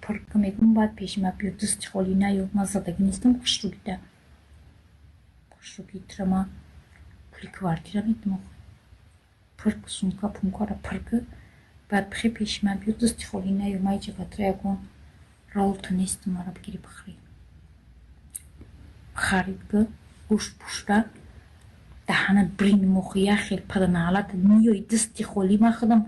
Пур ки мегӯм, баъд пеши ма биё, дасти холӣ наё. Ман задагӣ нестам хушрӯгида. Хушрӯги тира ман пули квартира медам охи. Пур ки, сумка пумкара пур ки, баъд бихе пеши ман биё, дасти холӣ наё. Ман иҷа ба тира ягон ролту нестам, мара бигирӣ бихӯрӣ. Харид ки, гӯшт пушта даҳанат бириним охи, як хел паданаалат миёи дасти холӣ. Ман худам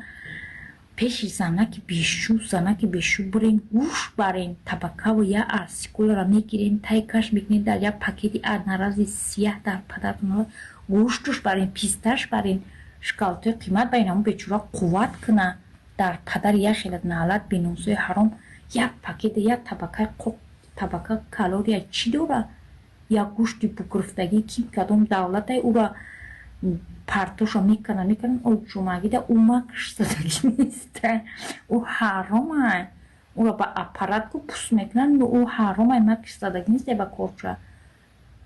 пеши занаки бешу, занаки бешу бирен, гӯшт барен, табакаву як арсикулара мегирен, тай каш мекунен дар як пакети одноразовый сияҳ, дар падаратон гӯштуш барен, писташ барен, шоколадҳои қимат барен, ҳамон бечора қувват куна. Дар падари як хелат наалат беномусои ҳаром, як пакета, як табакаи қоқ, табака калория чӣ дора? Як гӯшти бугирифтагӣ ки кадом давлатай ура партоша мекунанд, мекунанд, ой ҷумъагида ӯ макш задагӣ неста, ӯ ҳаромай. Ӯро ба аппарат ку пус мекунанд, ӯ ҳаромай, макш задагӣ неста ба корча.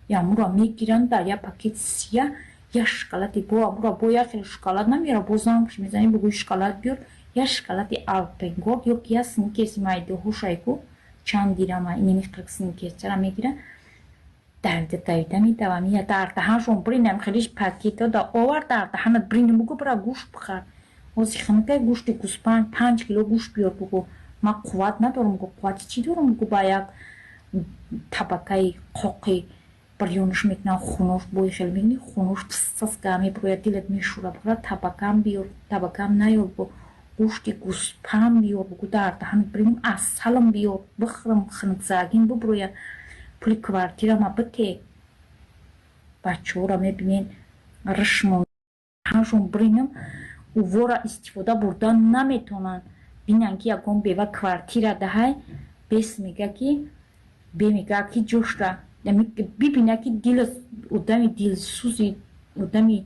Ямуро мегиранд дар як пакет сия, як шоколади бо амуро, бо як хел шоколад намеёра, бо зангш мезанӣ, бигӯи шоколад биёр, як шоколади Алпенголд ё ки як Сникерси майдоҳушай ку чанд дирама, инеми қирқ Сникерсчара мегира, давида давида медавам. Я дар даҳаншон биринам, хелиш пакето да овар, дар даҳанат биринам, бугӯ бира гӯшт бихар. Ҳози хунукай, гӯшти гӯспанд 5 кило гӯшт биёр, бугӯ ман қувват надорам, бугӯ қуввати чӣ дорам, бугӯ ба як табакаи қоқи бирёнаш мекунам, хунош бои хел мекунӣ, хунош пссаска мебирояд, дилат мешӯра. Бихӯра, табакам биёр, табакам наёр, бо гӯшти гӯспанд биёр, бугӯ дар даҳанат биринам, асалам биёр, бихӯрам, хунукзагин бубирояд, пули квартирама бите. Бачаҳоро мебинен, ришмон ҳамашон биринам, увора истифода бурдан наметавонанд. Бинанд, ки ягон бева квартира даҳай, бес мега, ки бе мега, ки ҷошра бибина, ки дил одами дилсӯзи одами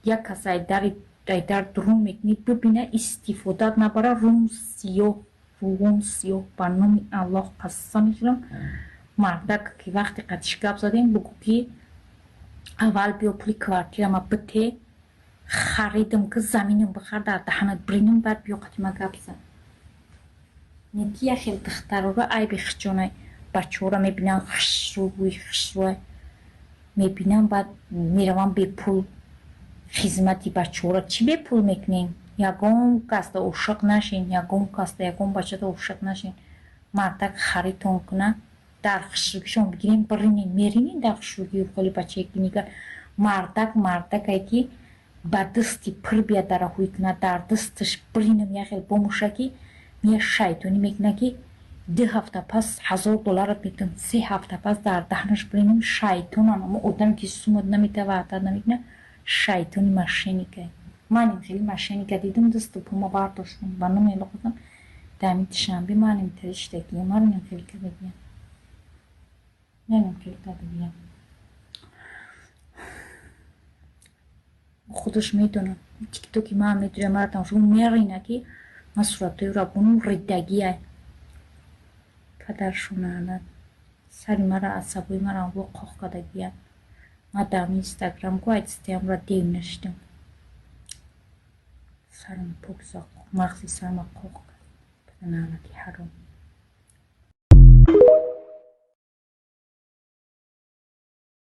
як кас айдари айдар дурун мекунӣ, бибина, истифодат набара, рум сиёҳ, рӯм сиёҳ. Ба номи Аллоҳ қасам мехӯрам, мардак ки вақте қатиш гап задем, бугӯ ки аввал биё пули квартирама бите, харидам ки заминам бихар, дар даҳанат биринам, баъд биё қатима гап зан. Не ки як хел духтарора айби хичонай, бачаҳоро мебинанд хушрӯй, хушрӯй мебинам, баъд меравам бепул хизмати бачаҳоро. Чӣ бепул мекунем? Ягон касда ошиқ нашин, ягон касда, ягон бачада ошиқ нашин. Мардак харидтон куна, дар хушрӯгишон бигирем, биринем, меринем дар хушрӯги холи бачаи нигар. Мардак мардакае ки ба дасти пир бия дараҳӯй кунад, дар дасташ биринам, як хел бомӯша, ки мия шайтонӣ мекунад, ки 2 ҳафта пас 1000 долларат метавон, 3 ҳафта пас дар даҳнаш биринам. Шайтонам, амо одаме ки сумат намета, ваъдат намекунад, шайтони мошенникае. Ман ин хеле мошенника дидам, дасту пома бардоштам. Ба номи Аллоҳ гуфтам, дар Душанбе ман интари шидагиям, маро ин хеле кардагиям, ин хеле кардагиям. Худаш медонад, тиктоки ман медонад, мара тамошо мерина, ки ман суратҳои ӯро бунум, ридагиай. Падаршонаанад сари мара, асабои мара во қоқ кардагиям. Ман дар Инстаграм ку айтистаямро дев нашидам, сарам пок, мағзи сарма қоқ кард, паданаанати ҳаром.